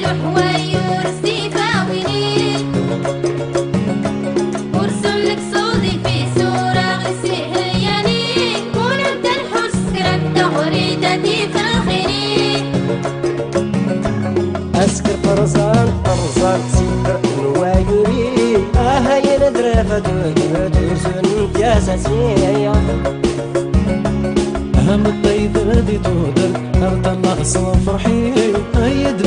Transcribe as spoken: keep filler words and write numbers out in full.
Ḥwayur s tifawi-nni. Ur selleq ṣṣut-ik fi ssura ɣis iheyyani. Ur netta nḥuss kra n teɣrit a tifelxini. Asker qerẓan, qerẓan, sifer n wayuri. Aha, yal adraf ad d-, d-, d-, d-, d-, Ameṭṭay d tudert, ar ṭṭalaɣ s lferḥ-iw, ay-d